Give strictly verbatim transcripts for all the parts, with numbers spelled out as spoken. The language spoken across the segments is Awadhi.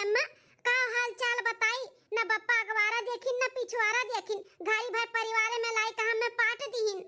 अम्मा, का हाल चाल बताई? न बप्पा अगवारा देखिन, न पिछवारा देखिन, घरी भर परिवारे में लाई कहाँ में पाट दिहिन।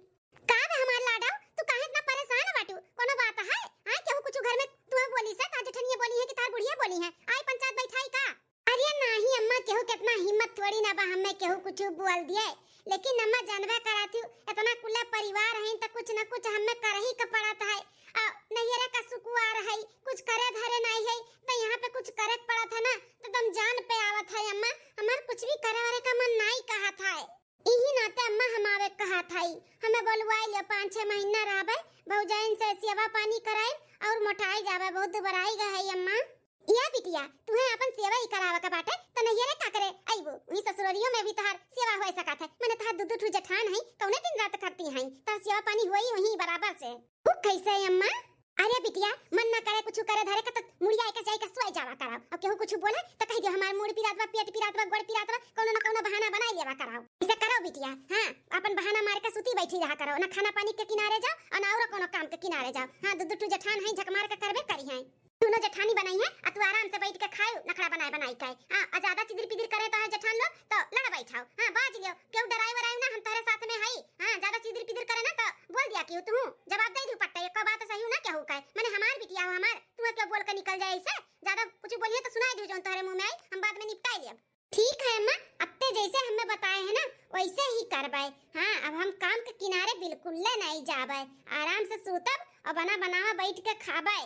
का बे हमार लाडो, तू काहे इतना परेशान बाटू? कोनो बात है? आय, केहू कुछ घर में तुम्हें बोली से, तार जेठनिया बोली है कि तार बुढ़िया बोली है? आई पंचायत बैठाई का? अरे नाही अम्मा, केहू के इतना हिम्मत थोड़ी ना बा हमें केहू कुछ बोल दिए। लेकिन अम्मा जानबे कराती हूँ, इतना कुल्ला परिवार है तो कुछ न कुछ हमें करही का पड़त है। आ, नैहरे का सुकुवार है, कुछ करे धरे नहीं है, तो यहाँ पे कुछ करे के पड़त है ना, तो तुम जान पे आवत है अम्मा, हमार कुछ भी करे वरे का मन नहीं कहत है। इही नाते अम्मा हम आवे कहत हई, हमें बोलवाई लियो, पाँच छह महीना रहबे, भौजाइन से सेवा पानी कराई और मोटाई जाबे, बहुत दुबराई गए है अम्मा। या बिटिया, तुहे अपन सेवा ही करावे के बाटे, त नैहरे का करे अइबू? वही ससुररियो में भी तहार सेवा होए सकत है, मने तहार दू दू ठू जेठान है, कौने दिन रात करती हैं, तहार सेवा पानी होई वही बराबर से। उ कैसे अम्मा? अरे बिटिया, मन ना करे कुछ करे धरे के त मुड़िया एक जाई के सोए जावा कराओ। अब केहू कुछ बोले त कह दियो हमार मुड़ पिरात बा, पेट पिरात बा, गोड़ पिरात बा, कौनो ना कौनो बहाना बनाई लेवा कराओ। ऐसे करो बिटिया, हाँ, अपन बहाना मार के सूती बैठी रहा करो, ना खाना पानी के किनारे जाओ और ना और कोनो काम के किनारे जाओ। हाँ, दू दू ठू जेठान है, झक मार के करबे करी है। दोनों जेठानी बनाई है, आ तू आराम से बैठ के खाओ, नखड़ा बनाए बनाई के। हाँ, आ ज्यादा चिदिर पिदिर करे तो है जेठान लोग, तो लड़ बैठाओ। हाँ, बाज लियो, केहू डराई वराई ना, हम तोहरे साथ में हई। हाँ, ज्यादा चिदिर पिदिर करे ना तो बोल दिया कि तू जवाब दे दू पट्टे, एको बात सही ना केहू के। मने हमार बिटिया हो हमार, तू क्यों बोल के निकल जाए ऐसे? ज्यादा कुछ बोलिए तो सुनाई दू जौन तोहरे मुंह में आई, हम बाद में निपटाई लेब। ठीक है अम्मा, अब ते जैसे हमें बताए है ना वैसे ही करबे। हाँ, अब हम काम के किनारे बिल्कुल ले नहीं जाबे, आराम से सूतब और बना बनावा बैठ के खाबे।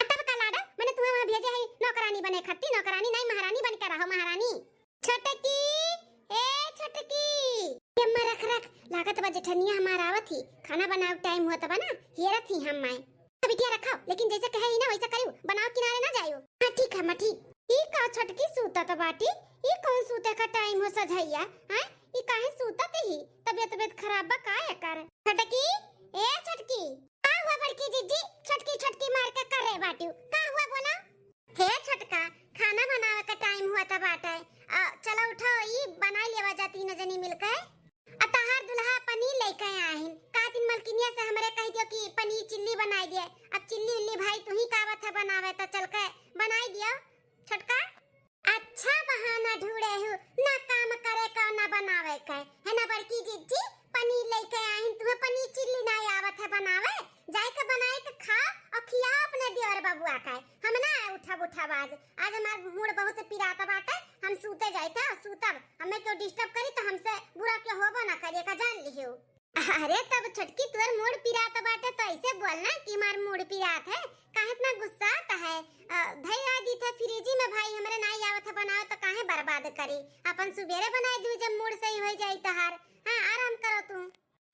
तब का लाडो, मैंने तुम्हें वहाँ भेजे है नौकरानी बने खातिर, नौकरानी नहीं महारानी बन के रहो महारानी। छोटकी, ए छोटकी। ये अम्मा रख रख, लागत बा जेठनिया हमार आवत ही, खाना बनाओ टाइम हुआ तबा ना, हेरत ही हम माए। अब बिटिया रखाओ, लेकिन जैसे कहे ही ना वैसा करियो, बनाओ किनारे ना जाइयो। हाँ ठीक है अम्मा ठीक। ई का छोटकी सूतत बाटी? ई कौन सूते का टाइम हो सझैया? हैं? ई काहे सूतत ही? तबियत तबियत खराब बा का एकर? छोटकी, ए छोटकी। का हुआ बड़की जिज्जी? छोटकी छोटकी मार के करे बाटियो। का हुआ बोला? हे छोटका, खाना बनावे का टाइम हुआ था बाटे। आ, चला उठो, ई बनाई लेवा जा तीनों जनी मिलके। आ तहार दुल्हा पनीर लेके आहिन। का दिन मलकिनिया से हमरे कह दियो कि पनीर चिल्ली बनाई दिए। अब चिल्ली उल्ली भाई तू ही का आवत है बनावे, तो चल के बनाई दियो। छोटका, अच्छा बहाना ढूंढे हूँ, ना काम करे का, ना बनावे का, है ना बड़की जिज्जी? पनीर लेके आइन, तुम्हें पनीर चिल्ली ना आवत है बनावे? जाए के बनाए के खा और खिया अपने देवर बबुआ का। हम ना उठब, उठब आज, आज हमार मूड बहुत पिरात बाटे, हम सूते जाइत है और सूतब, हमें क्यों डिस्टर्ब करी तो हमसे बुरा क्यों होबो ना करिए का, जान लियो। अरे तब छोटकी तोर मूड पिरात बाटे तो ऐसे बोलना कि मार मूड पिरात है, काहे इतना गुस्सात है? अ, धई आ दी थे फ्रिजी में भाई, हमरे नाई आवत है बनाओ तो काहे बर्बाद करी, अपन सुबेरे बनाए दू जब मूड सही हो जाई तहार। हाँ आराम करो तू।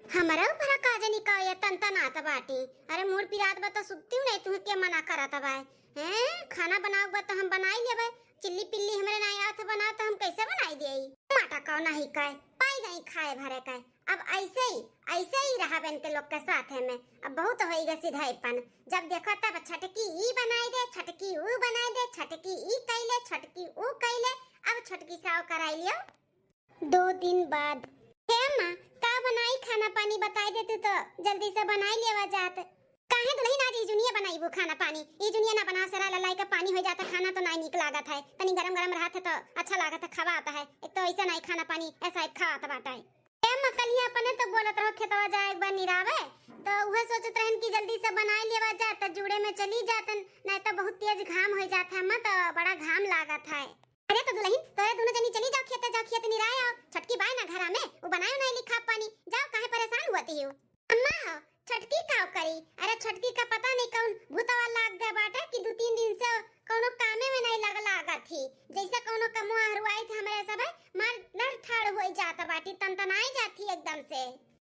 हमरा ऊपर का जनी का ये तनतनात बाटी। अरे मूड पिरात बा तो सुतती नहीं, तुहे के मना करत बा? हैं, खाना बनाओ बा तो हम बनाई लेबे, चिल्ली पिल्ली हमरे नाई आवत है बनाओ तो हम कैसे बनाई देई? माटा कौन नहीं कहे, पाई गई खाए भरे का। अब ऐसे ही, ऐसे ही रहब इनके लोग के साथ है में। अब बहुत होई गए सिधाईपन। जब देखो तब छटकी ई बनाई दे, छटकी ऊ बनाई दे, छटकी ई कैले, छटकी ऊ कैले। अब छोटकी साव कराई लियो। दो दिन बाद। हे अम्मा, का बनाई खाना पानी बताई देतू तो जल्दी से बनाई लेवा जात। काहे दुल्हन आज ई जुनिया बनाईबू खाना पानी? ई जुनिया ना बनाओ, सरा ललाई का पानी हो जाता, खाना तो नाई नीक लागत है। तनी गरम गरम रहत है तो अच्छा लागत है, खवात है। एक तो ऐसे नाई खाना पानी ऐसा एक खात बाटे। ए अम्मा, कलिया अपने तो बोलत रहो खेतवा जाए एक बार निरावे, तो उहे सोचत रहन कि जल्दी से बनाई लेवा जात, तो जूड़े में चली जातन, नहीं तो बहुत तेज घाम हो जात है अम्मा, तो बड़ा घाम लागत है। अरे तो दुल्हन, तोरे दोनों जनी चली जाओ खेते, जाओ खेत निराए आओ, छोटकी बाय ना घरा में, वो बनाए उनाए ली खाब पानी, जाओ काहे परेशान हुआ हो। अम्मा हो, छोटकी का करी? अरे छोटकी का पता नहीं कौन भूतवा लाग गए बाटे कि दू तीन दिन से कौनो कामे में नहीं लग लागत ही, जैसे कौनो कमवा हरुआई थे हमरे सब मार लड़ ठाड़ होई जात बाटी, तनतनाई जात ही एकदम से।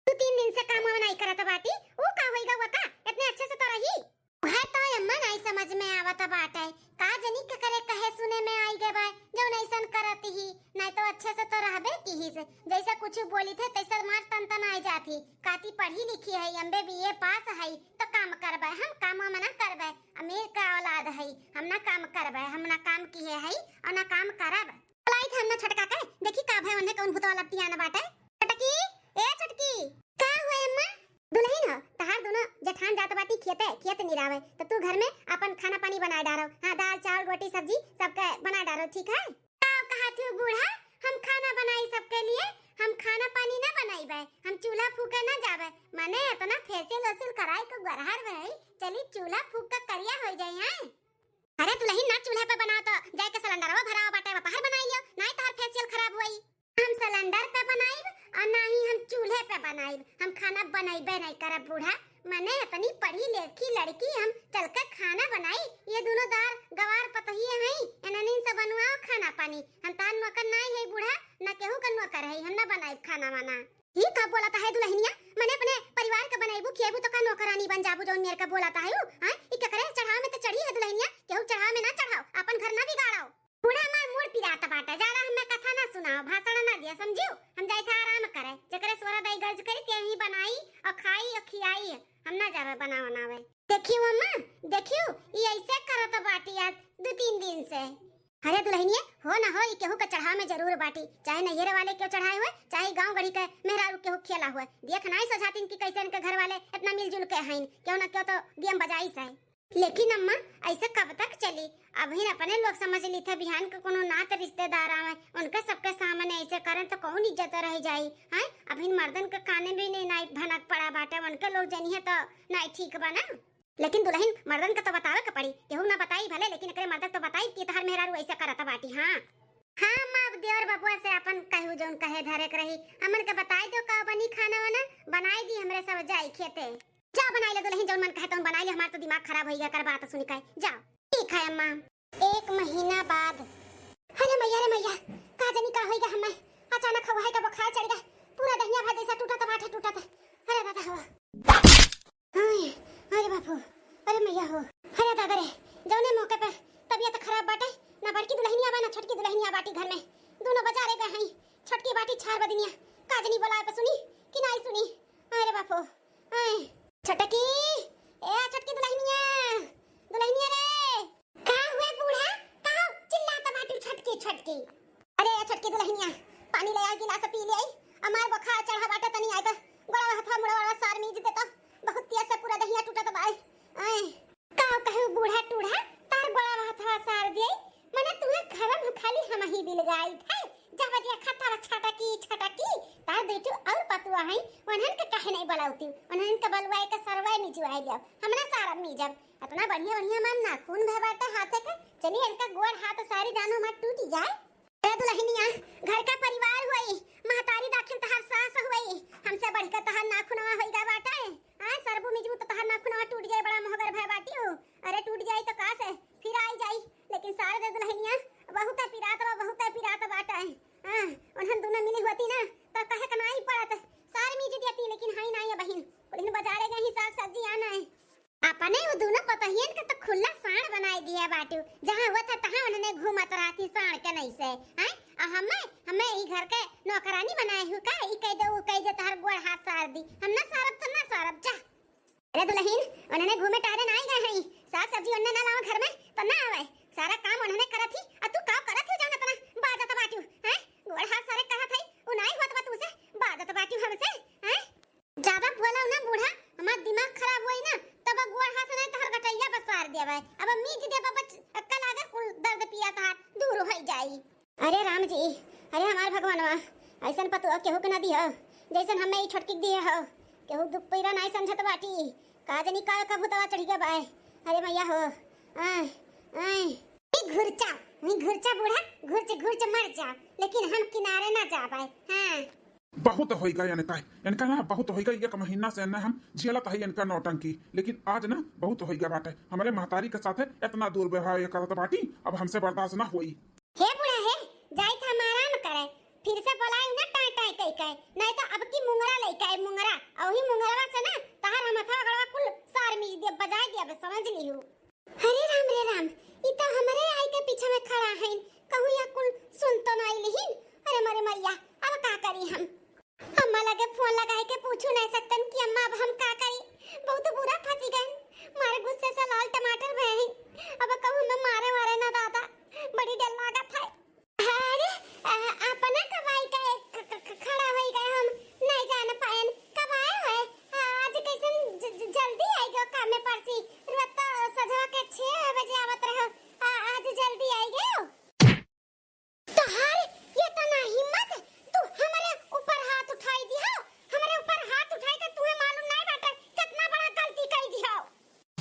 दू तीन दिन से कामवा नहीं करत बाटी, ऊ का होई गवा का? इतने अच्छे से तो रही। वह तो अम्मा नहीं समझ में आवत बाटे, का जनी के करे कहे सुने में आई गए बा, जौन ऐसन करत ही, नहीं तो अच्छे से तो रहबे की ही से, जैसे कुछ बोली थे तैसे मार तनतनाई जात ही। काती पढ़ी लिखी है, एम बी ए पास है, तो काम करबे, हम काम वाम ना करबे, अमीर का औलाद है, हम ना काम करबे, हम ना काम किए है और ना काम करब। बुलाई थे हम ना छोटका के, देखी का भय उन्हें कौन भूतवा लपटियान बाटे। छोटकी, ए छोटकी। का हुआ अम्मा? दुलहिन हो, तहार दुनो जेठान जात बाटी खेते, खेत निरावे, त तू घर में आपन खाना पानी बनाए डारो। हाँ, दाल, चावल, रोटी, सब्जी सबके बनाए डारो, ठीक है? का कहत हो बूढ़ा, हम खाना बनाई सबके लिए? हम खाना पानी ना बनाइबे, हम चूल्हा फूके ना जाबे। मने इतना फेशियल वेशियल कराए के गरहर भई, चली चूल्हा फूक के करिया हो जाई, हैं? अरे दुलहिन, ना चूल्हे पे बनाओ तो जाए के सिलेंडरवा भरावा बाटे, वपहर बनाई लियो, नाहीं तोहर फेशियल खराब होई। हम सिलेंडर पे बनाइब और ना ही हम चूल्हे पे बनाइब, हम खाना बनइबे नहीं करब बूढ़ा। मने इतनी पढ़ी लिखी लड़की हम चल के खाना बनाई? ये दुनो दार गवार पतोहिए हई, इन्हनिन से बनवाओ खाना पानी। हम तार नौकर नाहीं है बूढ़ा, ना केहू का नौकर है, हम ना बनाइब खाना वाना। ई का बोलत है दुलहिनिया? मने अपने परिवार के बनइबू खिएबू तो का नौकरानी बन जाबू जौन मेर के बोलत है उ? हाँ, ई केकरे चढ़ाव में तो चढ़ी है दुलहिनिया, केहू चढ़ाव में ना चढ़ाओ, आपन घर ना बिगाड़ो। बूढ़ा हमार मूड़ पिरात बाटे, ज्यादा हमें कथा ना सुनाओ, भाषण ना दिया, समझियो? हम जाइत है आराम करे, जेकरे सोरा दाई गर्ज करी ते ही बनाई और खाई और खियाई, हम ना जावे बना बनावे। देखियो अम्मा, देखियो, ई ऐसे करत बाटी आज दो तीन दिन से। अरे दुलहिनिया, हो ना हो, ई केहू के चढ़ाव में जरूर बाटी, चाहे नैहरे वाले केहू चढ़ाए हुए, चाहे गाँव गढ़ी के मेहरारू केहू खेला हुए। देख नाई सोझातिन कि कैसे इनके घर वाले इतना मिलजुल के हईन, केहू ना केहू तो गेम बजाइस है। लेकिन अम्मा, ऐसे कब तक चली? अबहिन अपने लोग समझ ली थे, बिहान के कोनो नात रिश्तेदार आवे, उनके सबके सामने ऐसे करन तो कौन इज्जत रह जाई, हैं? अबहिन मर्दन के काने भी नहीं नाई भनक पड़ा बाटे, उनके लोग जनिहे तो नाई ठीक बा ना। लेकिन दुलहिन, मर्दन के तो बतावे के पड़ी, केहू ना बताई भले, लेकिन एकरे मर्दन के तो बताई कि तहर मेहरारू ऐसे करत बाटी। हाँ, हाँ अम्मा, अब देवर बबुआ से अपन कहू जौन कहे धरे के रही, हमन के बताई दो का बनी खाना वाना, बनाई दी हमरे सब जाई खेते। जा बनाई ले दुलहिन, जौन मन कहे तौन बनाई ले, हमार तो दिमाग खराब होई गया कर बात सुन के। जा। ठीक है अम्मा। एक महीना बाद। अरे मैया रे मैया, का जानी का होई गया हमें, अचानक हवा है का बुखार चढ़ गया, पूरा दहिया भर जैसा टूटत बाटे, टूटत। अरे दादा हो। हाय, अरे बापू, अरे मैया हो। अरे दादा रे, जौने मौके पे तबीयत खराब बाटे, ना बड़की दुलहिनिया बा ना छोटकी दुलहिनिया बाटी घर में, दोनों बजारे गए हैं। छोटकी बाटी छार बदिनिया, का जानी बोलाए पे सुनी कि नाई सुनी। अरे बापू, आय। छोटकी, ए छोटकी दुलहिनिया, दुलहिनिया रे। का हुए बूढ़ा? का चिल्लात बाटू छोटकी, छोटकी? अरे ए छोटकी दुलहिनिया, पानी ले आ गिलास पी ले आई। हमार बुखार चढ़ा बाटे, तनी आए तो गोड़ा हथवा मुड़वा सार मीज देता। बहुत तेज से पूरा दहिया टूटत बा। आय। का कहू बूढ़ा टूढ़ा, तार गोड़ा हथवा सार दिए। मने तुहे घर में खाली हम ही बिलगाई थे। जब देखा तार छटकी, छटकी, तार दू ठो और पतुआ हैं, उन्हन के काहे नहीं बलौती? उन्हन के बलवाए के सरवाए मिजवाए लिया। हमरा सारा मिजब। इतना बढ़िया, बढ़िया मन नाखून भे बाटे हाथे के। चली इनका गोड़ हाथ सारी जानो मत टूटी जाए। ए दुलहिनिया, घर का परिवार हुई, महतारी दाखिन तहार सास हुई, हमसे बढ़ के तहार नाखूनवा होई गा बाटे। आ, सरबू मिजबू तो तहार नाखूनवा टूट जाए, बड़ा मोहगर भय बाटी हो। अरे टूट जाई तो का से, फिर आई जाई। लेकिन सारे दे दुलहिनिया, बहुत पिरात बा, बहुत पिरात बाटे। हाँ, उन्हन दोनों मिली होती ना, तो कहे के नाई पड़त। सारे मीज देती, लेकिन हाई नाई बहिन। कुलिन बजारे गई साग सब्जी आना है। अपने वो दोनों पतहियन के तो खुला साँड़ बनाए दिया बाटू। जहाँ हुआ था तहाँ उन्हने घूमत रहती साँड़ के नहीं से। हैं? आ हमें, हमें ई घर के नौकरानी बनाए हु का? ई कह दे, वो कह दे, तहर गोड़ हाथ सार दी। हम ना सारब तो ना सारब, जा। अरे दुलहिन, उन्हने घूमे टहरे ना आई गए हैं। साग सब्जी उन्हने ना लावा घर में, तो ना आवे। सारा काम उन्हने करत ही, आ तू का करत ही जान इतना बाजत बाटू, हैं? गोड़ हाथ सारे कहत है, उ नाई होत बा तुमसे, बाजत बाटू हमसे, हैं? ज्यादा बोला ना बूढ़ा, हमार दिमाग खराब होई ना, तब गोड़ हाथ नहीं तहर गटैया पर सार देबे। अब मीज देबे बच, अक्कल आगे कुल दर्द पिया तहार दूर हो जाई। अरे राम जी, अरे हमार भगवानवा, ऐसन पतुआ केहू के ना दिया, जैसन हमें ई छोटकी के दिए हो। केहू दुख पीड़ा नाई समझत बाटी, का जानी का का भूतवा चढ़ गया बाय। अरे मैया हो, आय, आय। ई घुरचा, वही घुरचा बूढ़ा, घुरच घुरच मर जा, लेकिन हम किनारे ना जाबे। हाँ। बहुत होइगा इनका, इनका ना बहुत होइगा। एक महीना से ना हम झेलत है इनका नौटंकी, लेकिन आज ना बहुत होइगा बाटे। हमरे महतारी के साथे इतना दुर्व्यवहार ये करत बाटी, अब हमसे बर्दाश्त ना होई। हे बूढ़ा हे, जाई त हम आराम करे, फिर से बोलाई ना टाई टाई कई के, नहीं तो अब की मुंगरा लेके आए मुंगरा, और वही मुंगरवा से ना तहार हम हथवा गड़वा कुल सार मीज दिया, बजाए दिया, बस समझ लिहू। अरे राम रे राम, ई तो हमरे आई के पीछे में खड़ा है, कहूँ या कुल सुन तो नहीं लिहिन। अरे मरे मैया, अब का करी हम? अम्मा लगे फोन लगाए के पूछू नहीं सकतन कि अम्मा अब हम का करी, बहुत बुरा फंसी गए। मारे गुस्से से लाल टमाटर भए हैं। अब कहूँ मैं मारे वारे ना दादा, बड़ी डर लागत है। अरे, आ, अपना कब आई का ख-, ख-, ख-, खड़ा होई गए, हम नहीं जान पाएन। कब आए हुए? आज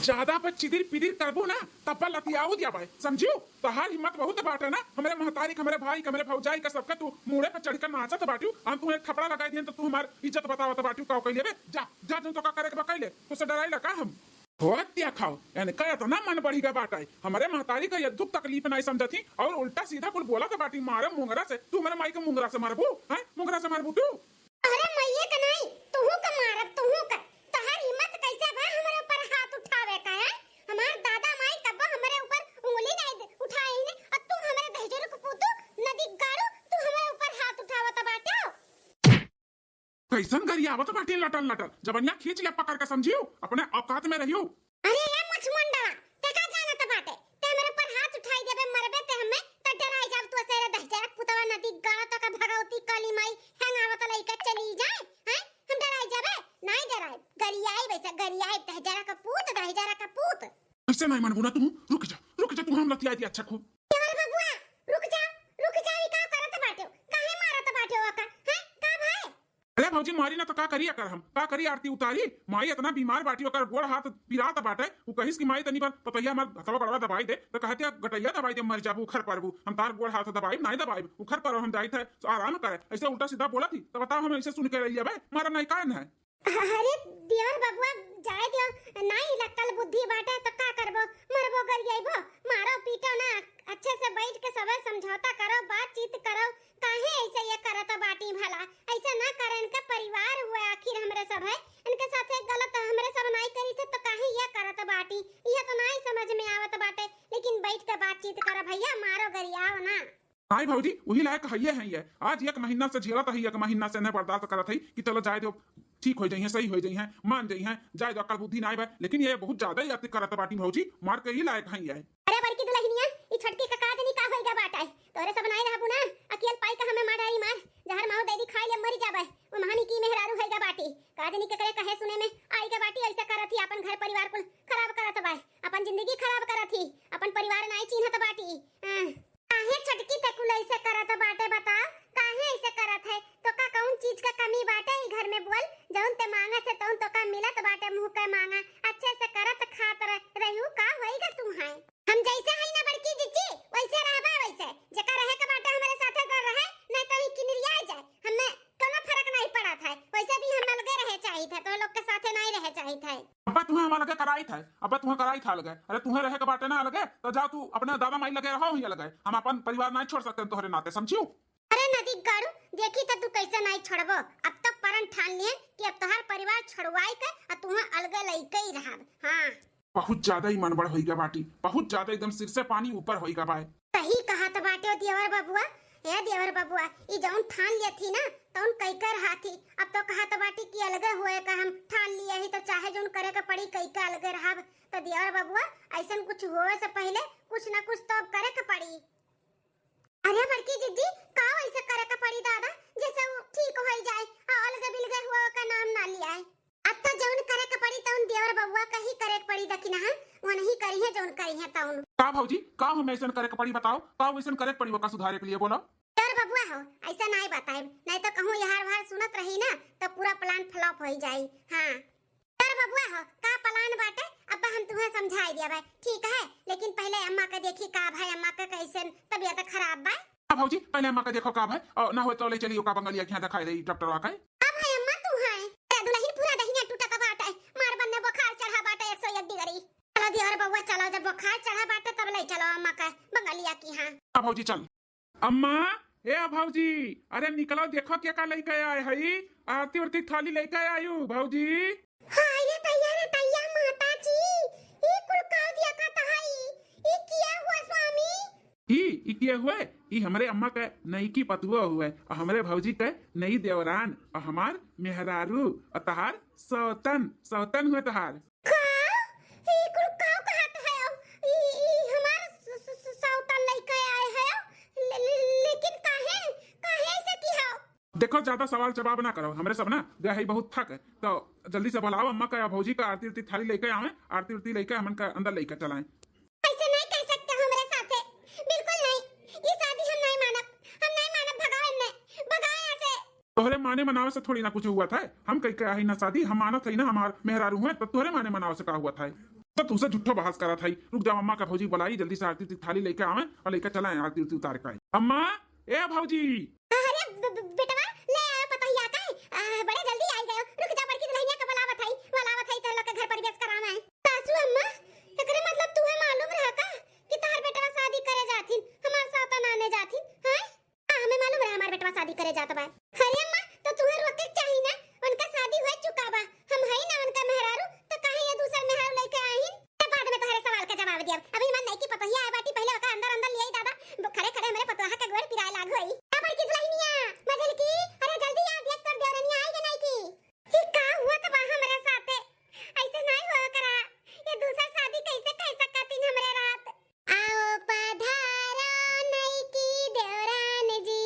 ज्यादा पर चिदिर पिदिर करबू ना, तब पर लतियाऊ दिया बाय, समझियो? तोहार हिम्मत बहुत बाटे ना, हमरे महतारी के, हमरे भाई के, हमरे भौजाई के, सबके तू मूड़े पर चढ़ के नाचत बाटियो। हम तुम्हें थपड़ा लगाई दिहन तो तू हमार इज्जत बतावत बाटियो, का कइले बे? जा, जा, जौन तोका करे के बा कइले, तोसे डराइला का हम? हो हत्या खाओ, इनका इतना मन बढ़ी गया बाटे, हमरे महतारी का ये दुख तकलीफ नहीं समझती और उल्टा सीधा कुल बोलत बाटी, मारे मुंगरा से, तू हमरे माई के मुंगरा से मारबू, हैं? मुंगरा से मारबू तू? अरे मइये के नाई, तुहू के मारब, तुहू के। तोहार हिम्मत कैसे बा हमरे ऊपर हाथ उठावे का, हैं? हमार दादा माई कब्बो हमरे ऊपर उंगली नाई दे-, उठाई ने, और तू हमरे दहिजरू के पूतू, नदी गाड़ू, तू हमरे ऊपर हाथ उठावत बाटे। कैसन गरियावत बाटे लटल लटल, जबनिया खींच ले पकड़ के, समझियो, अपने औकात में रहियो। अरे ए मुछमुंडवा, ते का जानत बाटे? ते हमरे ऊपर हाथ उठाई देबे, मरबे ते हमें, त डराई जाब तू असेरे दहिजरा के पुतवा, नदी गाड़ा तक भगवती काली माई हेंग आवत लइका चली जाए, हैं? हम डराई जाबे? नाई डराई, गरियाई वैसे गरियाई, दहिजरा का पूत, दहिजरा का पूत। ऐसे नहीं मनबू ना तू, रुक जा, रुक जा, तू हम लतियाई दी अच्छा खूब। देवर बबुआ, रुक जा, रुक जा, ई का करत बाटे? काहे मारत बाटे ओका? हैं? का भाई? अरे भौजी, मारी ना तो का करी अकर हम? का करी आरती उतारी? माई इतना बीमार बाटी, ओकर गोड़ हाथ पिरात बाटे। उ कहिस कि माई तनी पर पतैया हमार हथवा गोड़वा दबाई दे, तो कहते गटैया दबाई दे, मर जाबू, उखर परबू। हम तार गोड़ हाथ दबाई, नाई दबाई, उखर पर हम जाइत है, तो आराम करे। ऐसे उल्टा सीधा बोलत ही, तो बताओ हम ऐसे सुन के रही जाबे? मारा नहीं काहे न है? अरे देवर बबुआ, जाए दियो, नाई लक्कल बुद्धि बाटे, तो का करबो? मरबो गरियाइबो, मारो पीटो ना, अच्छे से बैठ के सबे समझौता करो, बातचीत करो, काहे ऐसे ये करत बाटी भला? ऐसे ना करे, इनका परिवार हुए आखिर हमरे सब है, इनके साथे गलत हमरे सब नाई करी थे तो काहे ये करत बाटी? ये तो नाई समझ में आवत बाटे, लेकिन बैठ के बातचीत कर भैया, मारो गरियाओ ना। नाई भौजी, वही लायक हइये हैं ये। आज एक महीना से झेलत है, एक महीना से इन्हें बर्दाश्त करत है कि चलो जाए दो, ठीक हो जाइए, सही हो जाइए, मान जाइए, जाए दो, अक्ल बुद्धि नाई बा। लेकिन ये बहुत ज्यादा ही अति करत बाटी भौजी, मार के ही लायक हैं ये। अरे बड़की दुलहिनिया, ई छोटकी का का जनी का होइगा बाटे? तोरे सब नाई रहबू ना, अकेल पाई का हमें मार डारी मार, जहर माऊ दे दी खाई ले मरी जाबे। वो महानी की मेहरारू होइगा बाटी, का जनी केकरे कहे सुने में आइगा बाटी, ऐसा करत ही अपन घर परिवार कुल खराब करत बा, अपन जिंदगी खराब करत ही, अपन परिवार नाई चिन्हत बाटी। अं, काहे छोटकी ते कुल ऐसे करत बाटे बताओ, काहे ऐसे करत है? तो का कौन चीज का कमी बाटे ई घर में बोल, जौन ते मांगत है तौन तो का मिलत बाटे मुंह के मांगा, अच्छे से करत खात रह, रहू का होइगा तू है? हम जैसे हई ना बड़की जिज्जी, वैसे रहबा वैसे। जेका रहे के बाटे हमरे साथे घर रहे, नहीं तो ही किनरिया जाए। हमें कोनो फर्क नहीं पड़त है। वैसे भी हम अलगे रहे चाहित है, तो लोग के साथे नहीं रहे चाहित है। अब्बा तुहें हम अलगे कराइत है, अब्बा तुहें कराइत है अलगे। अरे तुहें रहे के बाटे ना अलगे, तो जाओ तू अपने दादा माई लगे रहो ही अलगे। हम अपन परिवार नहीं छोड़ सकते तोहरे नाते, समझियो? अरे नदी गाड़ू, देखी तो तू कैसे नहीं छोड़बो। अब तो परन ठान लिए कि अब तोहार परिवार छोड़वाई के आ तुहें अलगे लइके ही रहब। हाँ। बहुत ज्यादा ही मनबड़ होइगा बाटी, बहुत ज्यादा एकदम सिर से पानी ऊपर होइगा बाय। सही कहत बाटे देवर बबुआ। ए देवर बबुआ, ई जौन ठान लेथी ना, तौन कइके रहा थी। अब तो कहत बाटी कि अलगे होए का हम ठान लिए ही, तो चाहे जौन करे के पड़ी, कइके अलगे रहब। तो देवर बबुआ, ऐसन कुछ होए से पहिले कुछ ना कुछ तो अब करे के पड़ी। अरे बड़की जिज्जी, का वैसे करे के पड़ी दादा, जैसे वो ठीक होई जाए, आ अलगे बिलगे हुआ का नाम ना लियाए। अब तो जौन करे के पड़ी तौन देवर बबुआ का ही करे के पड़ी, दखिनहा, वो नहीं करी है जौन करी है तौन। का भौजी, का हमें ऐसन करे के पड़ी बताओ, का वैसन करे के पड़ी ओका सुधारे के लिए बोलो? देवर बबुआ हो, ऐसा नाई बताए, नहीं तो कहूँ यहार वहार सुनत रही ना, तो पूरा plan flop होई जाई। हाँ। तर बबुआ हो, का plan बाटे? अब्बा हम तुहें समझाई दिया भाई, ठीक है, लेकिन पहले अम्मा के देखी का भाई, अम्मा के कैसे तबीयत खराब बा। हाँ भौजी, पहले अम्मा के देखो का भाई, और ना हो तो ले चली ओका बंगलिया के यहाँ दिखाई दे डॉक्टरवा के। अब है अम्मा तू है, ए दुलहिन पूरा दहिया टूटत बाटे, मार बन्ने बुखार चढ़ा बाटे एक सौ एक degree। चलो देवर बबुआ चलो, जब बुखार चढ़ा बाटे तब ले चलो अम्मा के बंगलिया की यहाँ। हाँ भौजी चल। अम्मा, ए भौजी, अरे निकलो, देखो के का लइके आए हई, आरती उरती थाली लइके आयु भौजी। हाय रे तैया रे तैया माता जी, ई कुल का देखत हई, ई किया हुआ स्वामी? ई, ई किया हुए? ई हमरे अम्मा के नईकी पतुआ हुए, और हमरे भौजी के नई देवरान, और हमार मेहरारू, और तहार सौतन, सौतन हुए तहार। का? ई कुल का कहत है? ई, ई हमार स-, स-, स-, सौतन लइके आए है? ले-, ले-, लेकिन काहे? काहे ऐसे की है? देखो, ज्यादा सवाल जवाब ना करो, हमरे सब ना गए है बहुत थक, तो जल्दी से बुलाओ अम्मा का या भौजी का, आरती उरती थाली लइके आवे, आरती उरती लइके हमन का अंदर लइके चलाएं। ऐसे नहीं कह सकते हो मेरे साथे, बिल्कुल नहीं। ये शादी हम नहीं मानब, हम नहीं मानब, भगाओ इन्हें, भगाओ यहाँ से। तोहरे माने मनावे से थोड़ी ना कुछ हुआ था, हम कई कहा ही ना शादी, हम मानत है ना हमार मेहरारू हुए, तो तोहरे माने मनावे से का हुआ था? तो तुसे झूठो बहस करत हई। रुक जा, अम्मा का भौजी बुलाई, जल्दी से आरती उरती थाली लेके आवे और लेके चला आरती उरती उतार के आई। अम्मा, ए भौजी। अरे ब-, ब-, बेटवा, ले आयो पतोहिया का है। आ, बड़े जल्दी आई गयो। रुक जा, बड़की दुल्हनिया का बुलावत हई, बुलावत हई, तोर लोग के घर प्रवेश करावे। सासू अम्मा, एकरे मतलब तुहे मालूम रहा का कि तोहर बेटवा शादी करे जाथिन, हमार सौतन आने जाथिन, हैं? हाँ, हमें मालूम रहा हमार बेटवा शादी करे जात बा। अरे अम्मा, तो तुहे रोके के चाही ना, उनका शादी हो चुका बा, हम हई ना उनका मेहरारू, तो काहे ये दूसर मेहरारू लेके आहिन? तो बाद में तोहरे सवाल का जवाब दियब। अभी हमार नईकी पतोहिया आए बाटी, पहले ओका अंदर अंदर लियाई दादा। वो खड़े खड़े हमरे पतोहा के गोड़ पिराए लाग होई। ए बड़की दुल्हनिया, मझलकी, अरे जल्दी आ, देख तोर देवरनिया आई के नईकी। ई का हुआ त बा हमरे साथे? ऐसे नहीं होए करा। ये दूसर शादी कैसे कह सकतिन हमरे रात? आओ पधारो नईकी देवरान जी,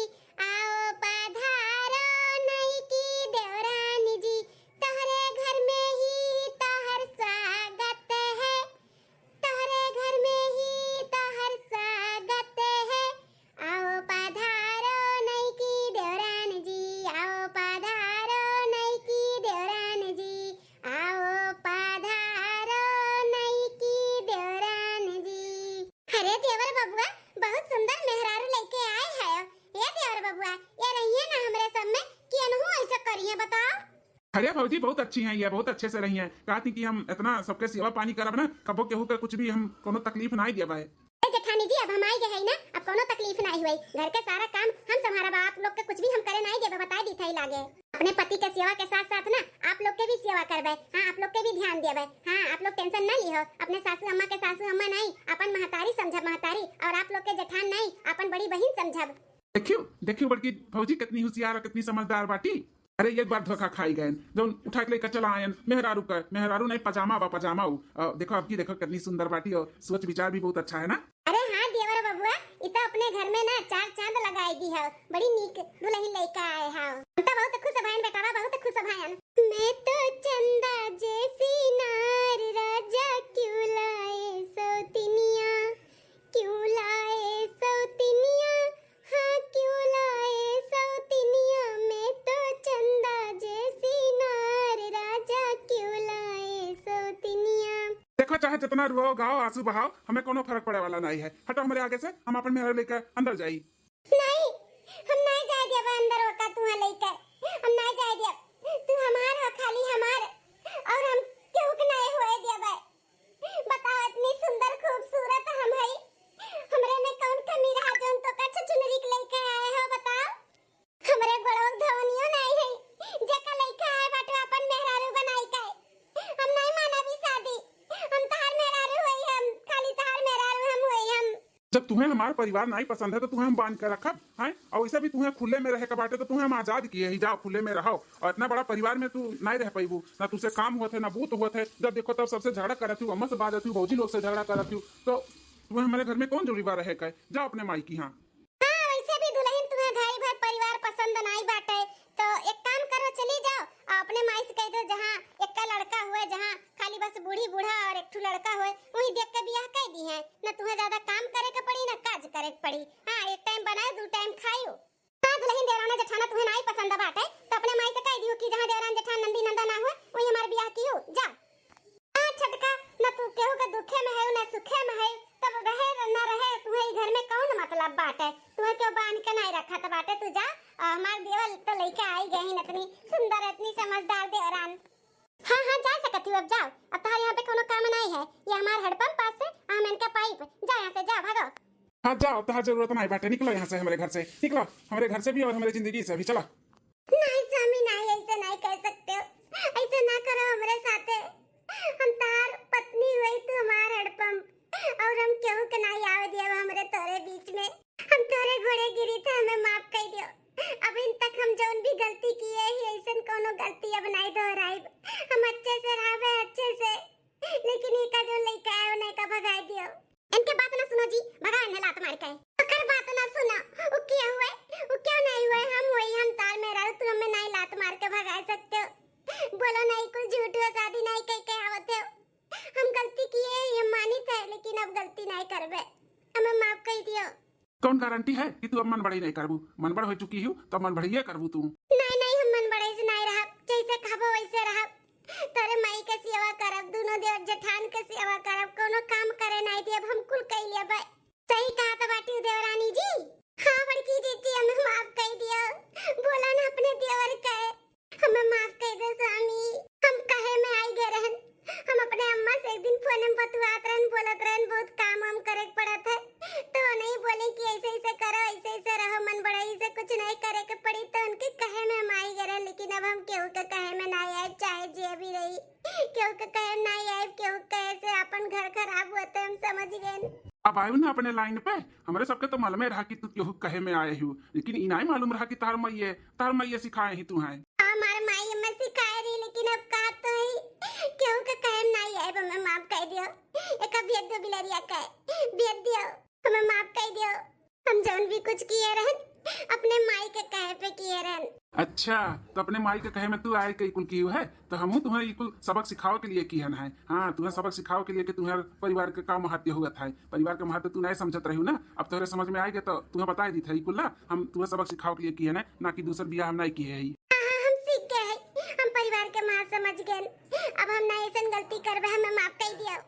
आओ पधारो नईकी देवरान जी, तोहरे घर में ही तोहर स्वागत है, तोहरे घर में ही तोहर स्वागत है। आओ पधारो नईकी देवरान जी, आओ पधारो नईकी देवरान जी, आओ पधारो नईकी देवरान जी। अरे देवर बबुआ, बहुत सुंदर मेहरारू लेके आए है। ए देवर बबुआ, ये रहिए ना हमरे सब में कि अनहू ऐसा करिए, बताओ। अरे भौजी, बहुत अच्छी हैं ये, बहुत अच्छे से रही हैं। कहा थी कि हम इतना सबके सेवा पानी करब ना, कबो केहू के कुछ भी हम कोनो तकलीफ ना देबे। ए जेठानी जी, अब हम आई गए हैं ना, अब कोनो तकलीफ ना हुई। घर के सारा काम हम संभारब, आप लोग के कुछ भी हम करे ना देबे, बता दी थई लागे। अपने पति के सेवा के साथ साथ ना आप लोग के भी सेवा करबे। हाँ, आप लोग के भी ध्यान देबे। हाँ, आप लोग tension ना लिहो, अपने सासू अम्मा के सासू अम्मा नहीं, अपन महतारी समझब महतारी, और आप लोग के जेठान नहीं, अपन बड़ी बहिन समझब। देखियो, देखियो बड़की भौजी कितनी होशियार और कितनी समझदार बाटी। अरे, एक बार धोखा खाई गए, जौन उठा के लेकर चला आयन, मेहरारू का, मेहरारू नहीं, पजामा बा, पजामा उ। अ, देखो, आपकी देखो, कितनी सुंदर बाटी और सोच विचार भी बहुत अच्छा है ना। अरे हाँ, देवर बबुआ, इ तो अपने घर में ना चार चांद लगाई दी है, बड़ी नीक दुल्हन लेकर आए हो। हम तो बहुत खुश भयन बेटवा, बहुत खुश भयन। मैं तो चंदा जैसी नार, राजा क्यों लाए सौतिनिया, क्यों लाए सौतिनिया, हाँ, क्यों लाए सौतिनिया, मैं तो चंदा जैसी नार, राजा क्यों लाए सौतिनिया। देखो, चाहे जितना रुआओ, गाओ, आंसू बहाओ, हमें कोनो फर्क पड़े वाला नहीं है। हटो हमरे आगे से, हम अपन मेहरारू लेकर अंदर जाई। नहीं, हम नहीं जाए देब अंदर ओका तुहा लेकर, हम नहीं जाए देब। तू हमार हो, खाली हमार, और हम केहू के नहीं होए देबे। बताओ, इतनी सुंदर खूबसूरत हम हई, हमरे में कौन कमी रहा जौन तोका छछुनरी के लेके आए हो? बताओ, हमरे गोड़वा के धवनियो नहीं है, जेका लेके आए बाटू अपन मेहरारू बनाई के। हम नहीं मानब ई शादी, हम तहार मेहरारू होई, हम खाली तहार मेहरारू हम होई हम। जब तुहें हमार परिवार नाई पसंद है तो तुहें हम बांध के रखब, हैं? और वैसे भी तुहें खुले में रहे के बाटे तो तुहें हम आजाद किए ही, जाओ खुले में रहो। और इतना बड़ा परिवार में तू नाई रह पैबू, ना तुसे काम होत है, ना बूत होत है। जब देखो तब सबसे झगड़ा करत हूँ, अम्मा से बाजत हूँ, भौजी लोग से झगड़ा करत हूँ, तो तुम्हें हमारे घर में कौन जरूरी बा रहे का? जाओ अपने माई की यहाँ। हाँ, वैसे भी दुल्हन तुम्हें घरी भर परिवार पसंद नाई बाटे, तो एक काम करो, चली जाओ और अपने माई से कह दो, जहाँ एक्का लड़का हुए, जहाँ खाली बस बूढ़ी बूढ़ा और एक ठू लड़का होए, वही देख के बियाह कर दी है। न तुम्हें ज्यादा काम करे के पड़ी, न काज करे के पड़ी। हाँ, एक टाइम बनाए, दू टाइम खायो। हाँ दुल्हन, देवराना जेठाना तुम्हें नाई पसंद बाटे, तो अपने माई से कह दियो कि जहाँ देवरान जेठान नंदी नंदा ना हुए, वही हमार बियाह कियो, जाओ। हाँ छोटका, न तू केहू के दुखे में है, न सुखे में है, तब रहे न रहे, तुम्हें ई घर में कौन मतलब बाटे? तुम्हें क्यों बांध के नाई रखत बाटे? तू जा, और हमार देवर तो लेके आई गए हैं इतनी सुंदर, इतनी समझदार देवरान। हाँ, हाँ, जा सकत हूँ, अब जाओ। अब तहार यहाँ पे कोनो काम नहीं है। ये हमार हैंडपंप पास से, हम इनका पाइप। जाओ यहाँ से, जाओ, भागो। हाँ, जाओ, तहार जरूरत नहीं बाटे। निकलो यहाँ से, हमारे घर से। निकलो, हमारे घर से भी और हमारे जिंदगी से भी। चलो। नहीं स्वामी, नहीं, ऐसे नहीं कह सकते हो। ऐसे ना करो हमारे साथे। हम तहार पत्नी हुई, तू हमार हैंडपंप। और हम केहू के नहीं आवे दिया हमरे तोरे बीच में। हम तोरे घोड़े गिरी थे, हमें माफ कर दियो। अब इन तक हम जौन भी गलती किए ही, ऐसन कोनो गलती अब नहीं दोहराइब। हम अच्छे से रहबे, अच्छे से, लेकिन ई का जौन लइका है, उन्हें का भगाई दियो। इनके बात ना सुनो जी, भगाओ इन्हें लात मार के। ओकर बात ना सुनो, उ क्या हुए, उ क्यों नहीं हुए, हम हुए, हम तार में रहू, तू हमें नहीं लात मार के भगा सकते हो। बोलो नहीं, कुछ झूठ हुआ, शादी नहीं कह के आवत हो। हम गलती किए, ये मानित है, लेकिन अब गलती नहीं करबे, हमें माफ कर दियो। कौन गारंटी है कि तू अब मन बढ़ई नहीं करबू? मन बढ़ हो चुकी हूँ, तो मन बढ़िया करबू तू। नहीं, नहीं, हम मन बढ़ई से नहीं रहब, जैसे कहबो वैसे रहब। तोरे माई के सेवा करब, दुनो देवर जेठान के सेवा करब, कोनो काम करे नाई दियब, हम कुल कई लेबै। सही कहा त बाटी देवरानी जी। हाँ बड़की जीजी, हमें माफ कई दियो, बोला ना अपने देवर के, हमें माफ कई दे स्वामी। हम कहे में आई गए रहन, हम अपने अम्मा से एक दिन फोन में बतुआत रहन, बोलत रहन, बहुत काम वाम करे के पड़त है, तो नहीं बोले कि ऐसे ऐसे करो, ऐसे ऐसे रहो, मन बढ़ाई से कुछ नहीं करे के पड़ी, तो उनके कहे में हम आई गए रहन। लेकिन अब हम केहू के कहे में ना आए, चाहे जे भी रही, केहू के कहे में ना आए, केहू के कहे से अपन घर खराब होते, हम समझ गए। अब आयु ना अपने लाइन पे, हमरे सबके तो मालूम रहा कि तू केहू कहे में आए हो, लेकिन ई नाई मालूम रहा कि तार मैये, तार मैये सिखाए ही तू हैं। हमार माई हमें सिखाए रही, लेकिन अब का तो है, केहू के कहे में ना आए, हमें माफ कर दियो। एक भेज दो बिलरिया के, भेज दियो, हमें माफ कर दियो। हम जौन भी कुछ किए रहन, अपने माई के कहे पे किए रहन। अच्छा, तो अपने माई के कहे में तू आए के कुल कियो है, तो हमहू तुम्हें ई कुल सबक सिखावे के लिए किहन है। हाँ, तुम्हें सबक सिखावे के लिए कि तुम्हें परिवार के का महत्व हुआ था, परिवार के महत्व तू नहीं समझत रही ना, अब तोहरे समझ में आए गए तो तुम्हें बता दी था ई कुल ना, हम तुम्हें सबक सिखावे के लिए किहन है, ना कि दूसर बियाह हम नहीं किए है। हाँ, हाँ, हम सीख गए हैं, हम परिवार के महत्व समझ गए, अब हम ना ऐसन गलती करबे, हमें माफ कर दियो।